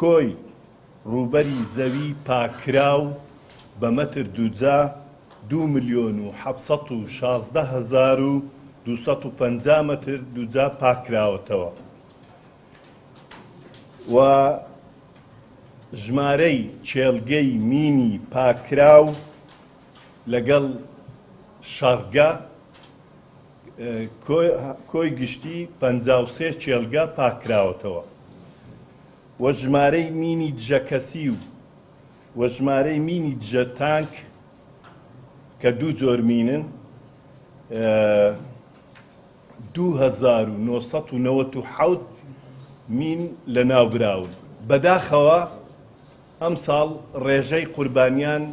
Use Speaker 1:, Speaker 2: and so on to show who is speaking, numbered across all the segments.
Speaker 1: کۆی ڕووبەری زەوی پاککراو بە مەتر دووجا 2,716,250 مەتر دووجا پاککراوەتەوە و ژمارەی کێڵگەی مینی پاککراو لەگەڵ شەڕگە کۆی گشتی 53 کێڵگە پاککراوەتەوە و ژمارەی مینی دژە کەسی و و ژمارەی مینی دژە تانک کە دوو جۆر مینن 2997 مین لەناوبراون. بەداخەوە ئەمساڵ ڕێژەی قوربانیان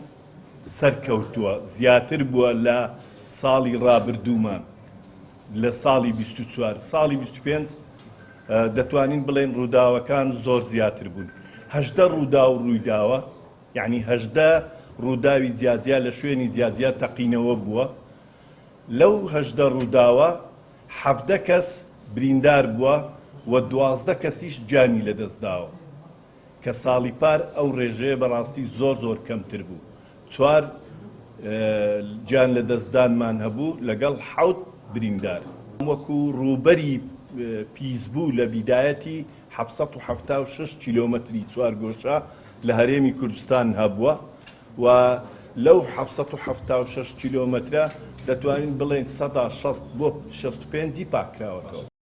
Speaker 1: سەرکەوتووە، زیاتر بووە لە ساڵی ڕابردوومان لە ساڵی 24 ساڵی 25 دەتوانین بڵێین ڕووداوەکان زۆر زیاتر بوون. 18 ڕووداو ڕوویداوە، یەعنی 18 ڕووداوی جیاجیا لە شوێنی جیاجیا تەقینەوە بووە. لەو 18 ڕووداوە 17 کەس بریندار بووە و 12 کەسیش گیانی لەدەستداوە. کە ساڵی پار ئەو ڕێژەیە بەڕاستی زۆر زۆر کەمتر بوو، چوار گیان لەدەستدانمان هەبوو لەگەڵ حەوت بریندار. وەکو ڕووبەری پیسبوو لە بیدایەتی 776 کیلۆمەتری چوارگۆشە لە هەرێمی کوردستان هەبووە و لەو 776 کیلۆمەترە دەتوانین بڵێین سەدا 60 بۆ 65 ی پاککراوەتەوە.